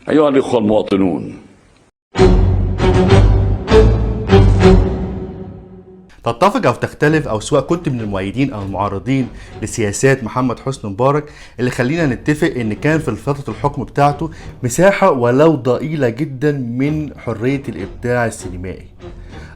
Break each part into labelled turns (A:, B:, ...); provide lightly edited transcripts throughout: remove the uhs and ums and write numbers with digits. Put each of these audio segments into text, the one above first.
A: أيها الإخوة المواطنون،
B: تتفق او تختلف او سواء كنت من المؤيدين او المعارضين لسياسات محمد حسني مبارك، اللي خلينا نتفق ان كان في فترة الحكم بتاعته مساحة ولو ضئيلة جدا من حرية الابداع السينمائي.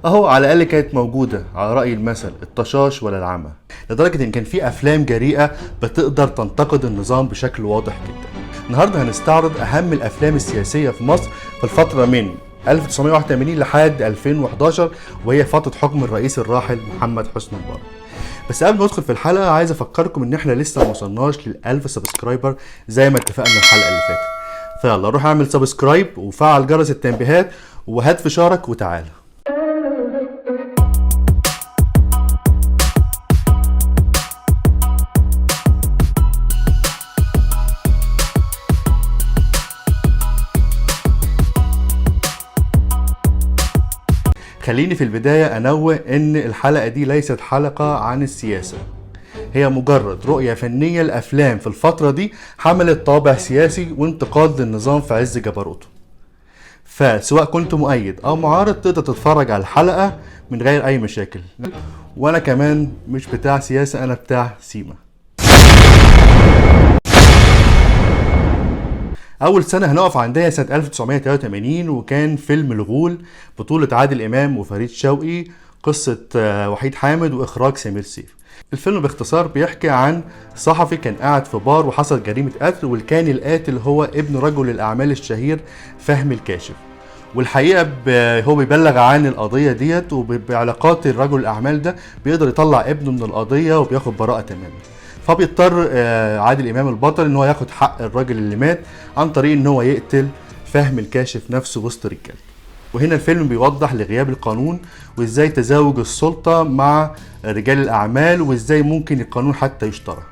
B: اهو على الاقل كانت موجودة، على رأي المثل الطشاش ولا العمى، لدرجة ان كان في افلام جريئة بتقدر تنتقد النظام بشكل واضح جدا. النهاردة هنستعرض اهم الافلام السياسية في مصر في الفترة من 1981 لحد 2011، وهي فترة حكم الرئيس الراحل محمد حسني مبارك. بس قبل ما ندخل في الحلقة عايز افكركم ان احنا لسه ما وصلناش لل1000 subscriber زي ما اتفقنا الحلقة اللي فاتت، فيلا روح اعمل subscribe وفعل جرس التنبيهات وهات فشارك وتعالى. خليني في البداية أنوه إن الحلقة دي ليست حلقة عن السياسة، هي مجرد رؤية فنية لأفلام في الفترة دي حملت طابع سياسي وانتقاد للنظام في عز جبروته. فسواء كنت مؤيد أو معارض تقدر تتفرج على الحلقة من غير أي مشاكل. وأنا كمان مش بتاع سياسة، أنا بتاع سيما. أول سنة هنقف عندها سنة 1983، وكان فيلم الغول بطولة عادل إمام وفريد شوقي، قصة وحيد حامد وإخراج سمير سيف. الفيلم باختصار بيحكي عن صحفي كان قاعد في بار وحصل جريمة قتل، واللي كان القاتل هو ابن رجل الأعمال الشهير فهمي الكاشف. والحقيقة هو بيبلغ عن القضية ديت، وبعلاقات الرجل الأعمال ده بيقدر يطلع ابنه من القضية وبياخد براءة تماما. فبيضطر عادل إمام البطل إن هو ياخد حق الراجل اللي مات عن طريق إن هو يقتل فهمي الكاشف نفسه وسط رجالته. وهنا الفيلم بيوضح لغياب القانون وإزاي تزاوج السلطة مع رجال الأعمال وإزاي ممكن القانون حتى يشترى.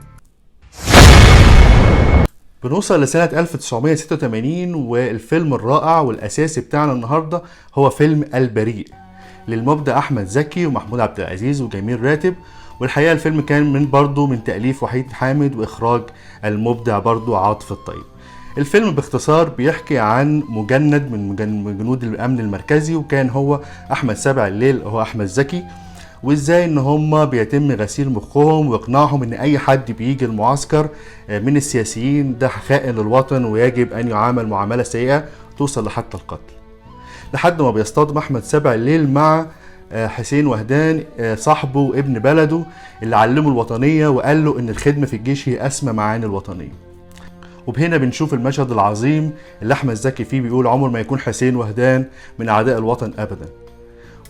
B: بنوصل لسنة 1986، والفيلم الرائع والأساسي بتاعنا النهاردة هو فيلم البريء للمبدع أحمد زكي ومحمود عبد العزيز وجميل راتب. والحقيقة الفيلم كان برضو من تأليف وحيد حامد وإخراج المبدع برضو عاطف الطيب. الفيلم باختصار بيحكي عن مجند من جنود الأمن المركزي، وكان هو أحمد سبع الليل هو أحمد زكي، وإزاي إن هم بيتم غسيل مخهم وإقناعهم إن أي حد بيجي المعسكر من السياسيين ده خائن للوطن ويجب أن يعامل معاملة سيئة توصل لحتى القتل. لحد ما بيصطدم أحمد سبع الليل مع حسين وهدان، صاحبه وابن بلده اللي علمه الوطنية وقال له إن الخدمة في الجيش هي أسمى معاني الوطنية. وبهنا بنشوف المشهد العظيم اللي أحمد زكي فيه بيقول عمر ما يكون حسين وهدان من أعداء الوطن أبدا.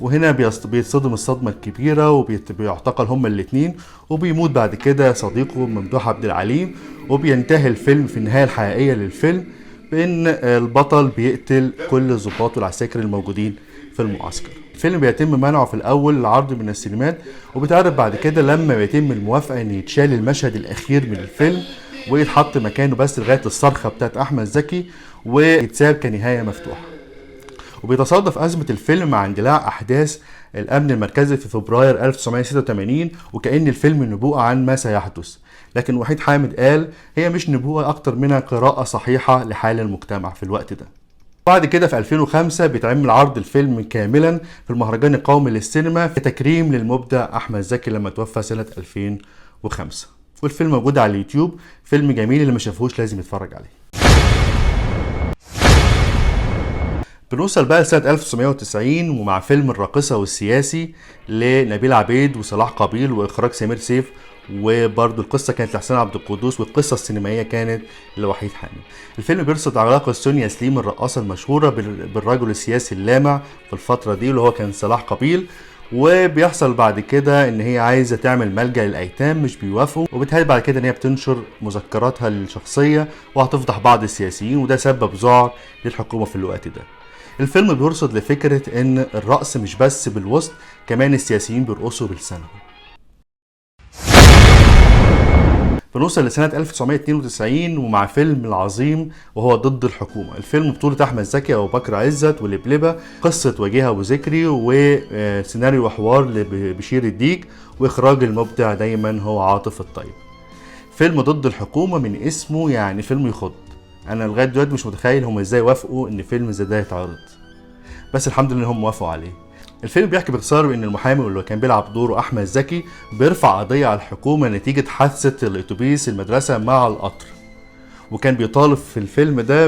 B: وهنا بيتصدم الصدمة الكبيرة وبيعتقل هما الاتنين، وبيموت بعد كده صديقه ممدوح عبد العليم. وبينتهي الفيلم في النهاية الحقيقية للفيلم بإن البطل بيقتل كل الضباط والعساكر الموجودين في المعسكر. الفيلم بيتم منعه في الأول العرض من السينمات، وبيتعرض بعد كده لما بيتم الموافقة إن يتشال المشهد الأخير من الفيلم ويتحط مكانه بس لغاية الصرخة بتاعت أحمد زكي ويتساب كنهاية مفتوحة. وبيتصادف أزمة الفيلم مع اندلاع أحداث الأمن المركزي في فبراير 1986، وكأن الفيلم نبوءة عن ما سيحدث، لكن وحيد حامد قال هي مش نبوءة أكتر منها قراءة صحيحة لحال المجتمع في الوقت ده. بعد كده في 2005 بيتعمل عرض الفيلم كاملا في المهرجان القومي للسينما في تكريم للمبدع أحمد زكي لما توفى سنة 2005. والفيلم موجود على اليوتيوب، فيلم جميل اللي ما شافهوش لازم يتفرج عليه. بنوصل بقى لسنة 1990 ومع فيلم الراقصة والسياسي لنبيل عبيد وصلاح قابيل وإخراج سمير سيف، وبرضه القصة كانت لحسين عبد القدوس والقصة السينمائية كانت لوحيد حامد. الفيلم بيرصد علاقة سونيا سليم الرقاصة المشهورة بالرجل السياسي اللامع في الفترة دي اللي هو كان صلاح قابيل، وبيحصل بعد كده ان هي عايزة تعمل ملجأ للأيتام مش بيوافقوا، وبتهدد بعد كده ان هي بتنشر مذكراتها الشخصية وهتفضح بعض السياسيين، وده سبب ذعر للحكومة في الوقت ده. الفيلم بيرصد لفكرة ان الرقص مش بس بالوسط، كمان السياسيين بيرقصوا بلسانهم. بنوصل لسنة 1992 ومع فيلم العظيم وهو ضد الحكومة. الفيلم بطولة أحمد زكي وأبو بكر عزت ولبلبة، قصة وجيهة أبو ذكري وسيناريو وحوار لبشير الديك، وإخراج المبدع دايما هو عاطف الطيب. فيلم ضد الحكومة من اسمه يعني فيلم يخض، انا لغاية دلوقتي مش متخيل هم ازاي وافقوا ان فيلم زي ده يتعرض، بس الحمد لله ان هم وافقوا عليه. الفيلم بيحكي باختصار ان المحامي اللي كان بيلعب دوره احمد زكي بيرفع قضية على الحكومة نتيجة حادثه الاتوبيس المدرسة مع القطر، وكان بيطالب في الفيلم ده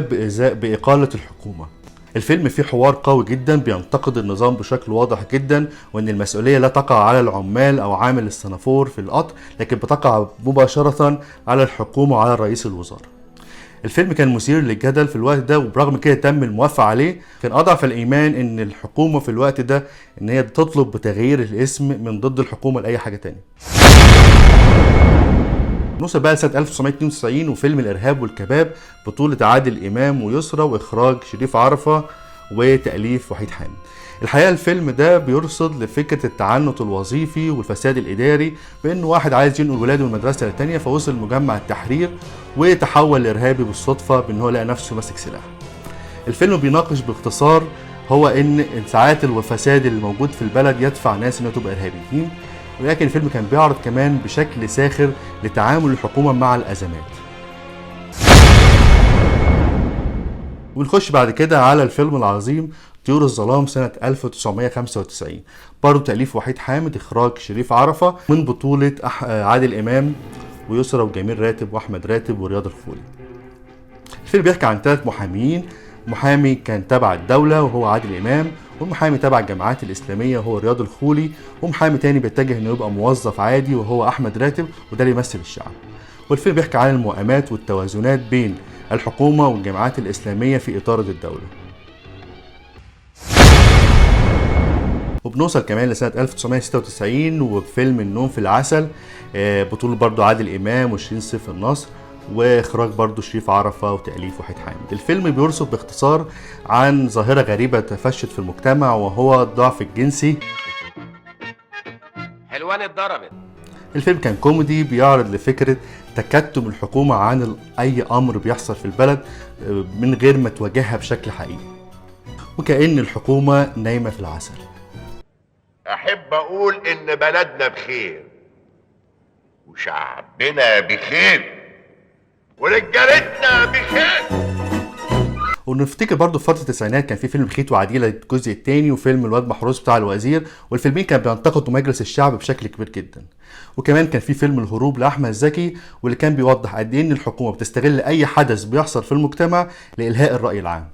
B: باقالة الحكومة. الفيلم فيه حوار قوي جدا بينتقد النظام بشكل واضح جدا، وان المسؤولية لا تقع على العمال او عامل السنافور في القطر، لكن بتقع مباشرة على الحكومة وعلى رئيس الوزراء. الفيلم كان مثير للجدل في الوقت ده، وبرغم كده تم الموافقة عليه. كان اضعف الايمان ان الحكومة في الوقت ده ان هي تطلب بتغيير الاسم من ضد الحكومة لاي حاجة تانية. نوصل بقى لسنة 1992 وفيلم الإرهاب والكباب بطولة عادل إمام ويسرى وإخراج شريف عرفة وتأليف وحيد حامد. الحقيقة الفيلم ده بيرصد لفكرة التعنت الوظيفي والفساد الإداري، بأنه واحد عايز ينقل ولاده من مدرسة للتانية، فوصل مجمع التحرير وتحول لإرهابي بالصدفة بأنه هو لقى نفسه ماسك سلاح. الفيلم بيناقش باختصار هو إن ساعات الفساد اللي موجود في البلد يدفع ناس إنها تبقى إرهابيين، ولكن الفيلم كان بيعرض كمان بشكل ساخر لتعامل الحكومة مع الأزمات. ونخش بعد كده على الفيلم العظيم طيور الظلام سنة 1995، برضه تأليف وحيد حامد، إخراج شريف عرفة، من بطولة عادل إمام ويسرى وجميل راتب وأحمد راتب ورياض الخولي. الفيلم بيحكي عن 3 محاميين، محامي كان تبع الدولة وهو عادل إمام، ومحامي تبع الجامعات الإسلامية وهو رياض الخولي، ومحامي تاني بيتجه إنه يبقى موظف عادي وهو أحمد راتب، وده اللي يمثل الشعب. والفيلم بيحكي عن الموائمات والتوازنات بين الحكومة والجامعات الإسلامية في إطار الدولة. وبنوصل كمان لسنة 1996 وفيلم النوم في العسل، بطولة برضو عادل إمام وشيرين سيف النصر، واخراج برضو شريف عرفة وتأليف وحيد حامد. الفيلم بيرصد باختصار عن ظاهرة غريبة تفشت في المجتمع وهو الضعف الجنسي.
A: حلوان اتضربت.
B: الفيلم كان كوميدي بيعرض لفكرة تكتم الحكومة عن أي أمر بيحصل في البلد من غير ما تواجهها بشكل حقيقي، وكأن الحكومة نايمة في العسل.
C: أحب أقول إن بلدنا بخير وشعبنا بخير ورجالتنا بخير.
B: ونفتكر برضو في فترة التسعينات كان في فيلم خيط وعديلة الجزء الثاني، وفيلم الواد محروس بتاع الوزير، والفيلمين كانوا بينتقدوا مجلس الشعب بشكل كبير جدا. وكمان كان في فيلم الهروب لأحمد زكي، واللي كان بيوضح قد ايه ان الحكومة بتستغل اي حدث بيحصل في المجتمع لإلهاء الرأي العام.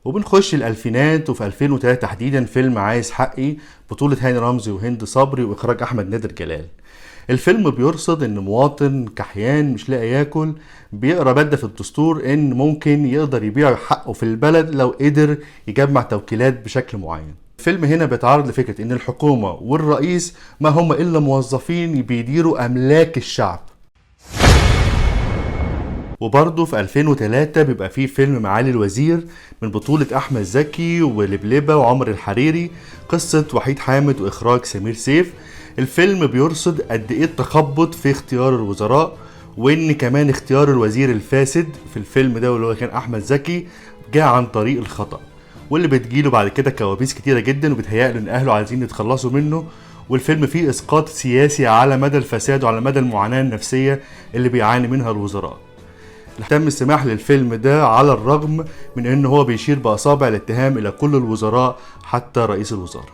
B: وبنخش الألفينات، وفي 2003 تحديدا فيلم عايز حقي بطولة هاني رمزي وهند صبري وإخراج أحمد نادر جلال. الفيلم بيرصد إن مواطن كحيان مش لاقي ياكل بيقرأ مادة في الدستور إن ممكن يقدر يبيع حقه في البلد لو قدر يجمع توكيلات بشكل معين. الفيلم هنا بيتعرض لفكرة إن الحكومة والرئيس ما هم إلا موظفين بيديروا أملاك الشعب. وبرضه في 2003 بيبقى فيه فيلم معالي الوزير من بطولة أحمد زكي ولبلبة وعمر الحريري، قصة وحيد حامد وإخراج سمير سيف. الفيلم بيرصد قد إيه التخبط في اختيار الوزراء، وإن كمان اختيار الوزير الفاسد في الفيلم ده واللي هو كان أحمد زكي جاء عن طريق الخطأ، واللي بتجيله بعد كده كوابيس كتيرة جدا وبتهيأ له إن أهله عايزين يتخلصوا منه. والفيلم فيه إسقاط سياسي على مدى الفساد وعلى مدى المعاناة النفسية اللي بيعاني منها الوزراء. تم السماح للفيلم ده على الرغم من ان هو بيشير باصابع الاتهام الى كل الوزراء حتى رئيس الوزراء.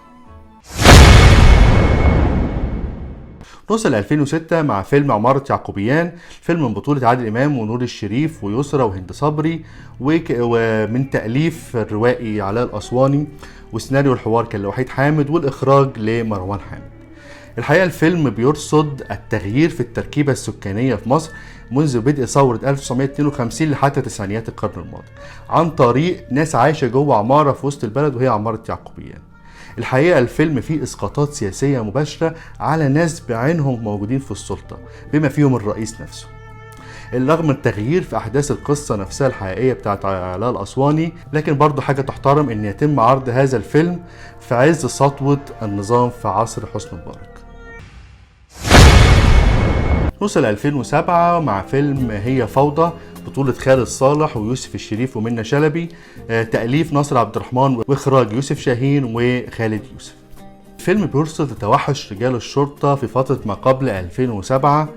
B: نوصل 2006 مع فيلم عمارة يعقوبيان، فيلم من بطولة عادل إمام ونور الشريف ويسرى وهند صبري، ومن تأليف الروائي علاء الأسواني، وسيناريو الحوار كان لوحيد حامد، والإخراج لمروان حامد. الحقيقة الفيلم بيرصد التغيير في التركيبة السكانية في مصر منذ بدء ثورة 1952 لحتى تسعينيات القرن الماضي، عن طريق ناس عايشة جوه عمارة في وسط البلد وهي عمارة يعقوبيان. الحقيقة الفيلم فيه إسقاطات سياسية مباشرة على ناس بعينهم موجودين في السلطة بما فيهم الرئيس نفسه. رغم التغيير في أحداث القصة نفسها الحقيقية بتاعت علاء الأسواني، لكن برضو حاجة تحترم إن يتم عرض هذا الفيلم في عز سطوة النظام في عصر حسني مبارك. نوصل 2007 مع فيلم هي فوضى بطولة خالد صالح ويوسف الشريف ومنى شلبي، تأليف ناصر عبد الرحمن وإخراج يوسف شاهين وخالد يوسف. الفيلم بيرصد توحش رجال الشرطة في فترة ما قبل 2007،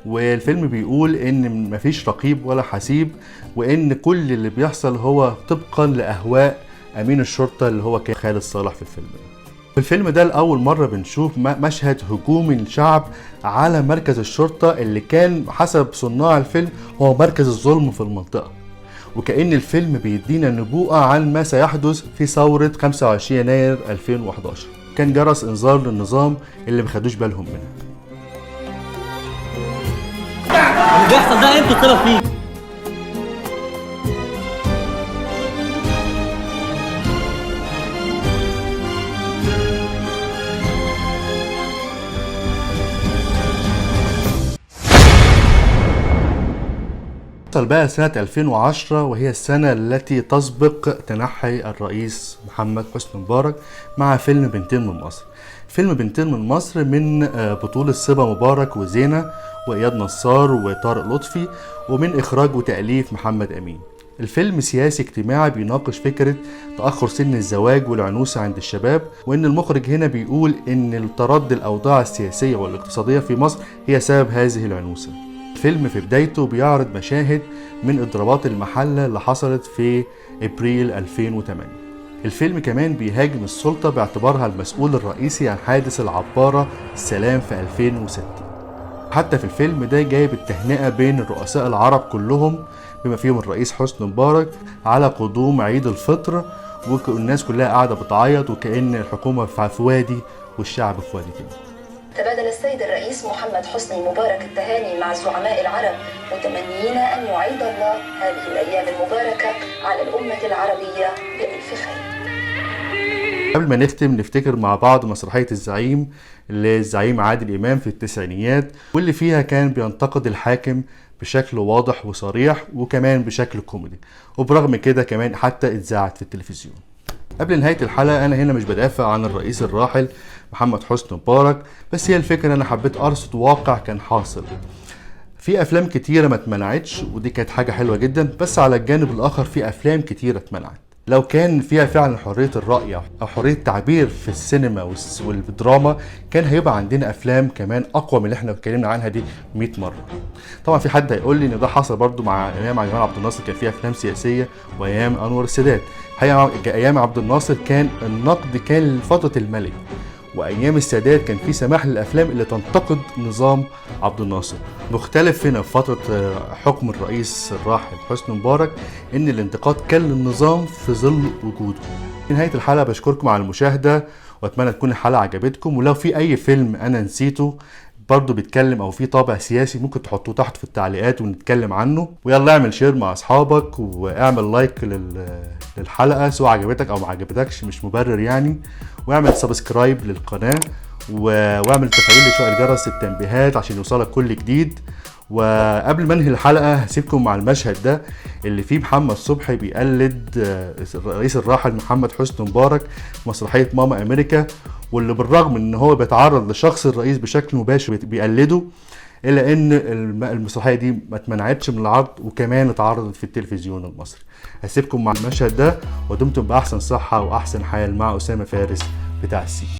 B: والفيلم بيقول إن مفيش رقيب ولا حسيب، وإن كل اللي بيحصل هو طبقا لأهواء أمين الشرطة اللي هو كان خالد صالح في الفيلم ده. في الفيلم ده لأول مرة بنشوف مشهد هجوم الشعب على مركز الشرطة اللي كان حسب صناع الفيلم هو مركز الظلم في المنطقة، وكأن الفيلم بيدينا نبوءة عن ما سيحدث في ثورة 25 يناير 2011. كان جرس إنذار للنظام اللي ما خدوش بالهم منه.
A: اللي بيحصل ده انتوا السبب فيه.
B: وصل بقى سنة 2010، وهي السنة التي تسبق تنحي الرئيس محمد حسني مبارك، مع فيلم بنتين من مصر. فيلم بنتين من مصر من بطولة صبا مبارك وزينة وإياد نصار وطارق لطفي، ومن إخراج وتأليف محمد أمين. الفيلم سياسي اجتماعي بيناقش فكرة تأخر سن الزواج والعنوسة عند الشباب، وإن المخرج هنا بيقول إن تردي الأوضاع السياسية والاقتصادية في مصر هي سبب هذه العنوسة. الفيلم في بدايته بيعرض مشاهد من اضرابات المحلة اللي حصلت في ابريل 2008. الفيلم كمان بيهاجم السلطة باعتبارها المسؤول الرئيسي عن حادث العبارة السلام في 2006. حتى في الفيلم ده جايب التهنئة بين الرؤساء العرب كلهم بما فيهم الرئيس حسني مبارك على قدوم عيد الفطر، والناس كلها قاعدة بتعيط وكأن الحكومة في وادي والشعب في وادي تاني.
D: تبادل السيد الرئيس محمد حسني مبارك التهاني مع الزعماء العرب، متمنيين أن يعيد الله هذه الأيام المباركة على الأمة العربية بألف خير.
B: قبل ما نختم نفتكر مع بعض مسرحية الزعيم للزعيم عادل إمام في التسعينيات، واللي فيها كان بينتقد الحاكم بشكل واضح وصريح وكمان بشكل كوميدي، وبرغم كده كمان حتى اتذاعت في التلفزيون. قبل نهاية الحلقة أنا هنا مش بدافع عن الرئيس الراحل محمد حسني مبارك، بس هي الفكرة أنا حبيت أرصد واقع كان حاصل. في أفلام كتيرة ما اتمنعتش ودي كانت حاجة حلوة جدا، بس على الجانب الآخر في أفلام كتيرة اتمنعت. لو كان فيها فعلا حرية الرأي أو حرية التعبير في السينما والدراما كان هيبقى عندنا أفلام كمان أقوى من اللي احنا اتكلمنا عنها دي 100 مرة. طبعا في حد هيقول لي إن ده حصل برضو مع أيام جمال عبد الناصر، كان فيها أفلام سياسية، وأيام أنور السادات. الحقيقة أيام عبد الناصر كان النقد كان لفترة الملك، وأيام السادات كان في سماح للأفلام اللي تنتقد نظام عبد الناصر. مختلف هنا في فترة حكم الرئيس الراحل حسني مبارك إن الانتقاد كان للنظام في ظل وجوده. في نهاية الحلقة بشكركم على المشاهدة، وأتمنى تكون الحلقة عجبتكم. ولو في أي فيلم أنا نسيته برضو بيتكلم أو في طابع سياسي ممكن تحطوه تحت في التعليقات ونتكلم عنه. ويلا اعمل share مع أصحابك واعمل like للحلقة سواء عجبتك أو ما عجبتكش، مش مبرر يعني. واعمل subscribe للقناة واعمل تفعيل لشائر جرس التنبيهات عشان يوصلك كل جديد. وقبل ما انهي الحلقة هسيبكم مع المشهد ده اللي فيه محمد صبحي بيقلد الرئيس الراحل محمد حسني مبارك في مسرحية ماما أمريكا، واللي بالرغم ان هو بيتعرض لشخص الرئيس بشكل مباشر بيقلده، الا ان المسرحية دي ما اتمنعتش من العرض وكمان اتعرضت في التلفزيون المصري. هسيبكم مع المشهد ده ودمتم بأحسن صحة وأحسن حال مع أسامة فارس بتاع السي.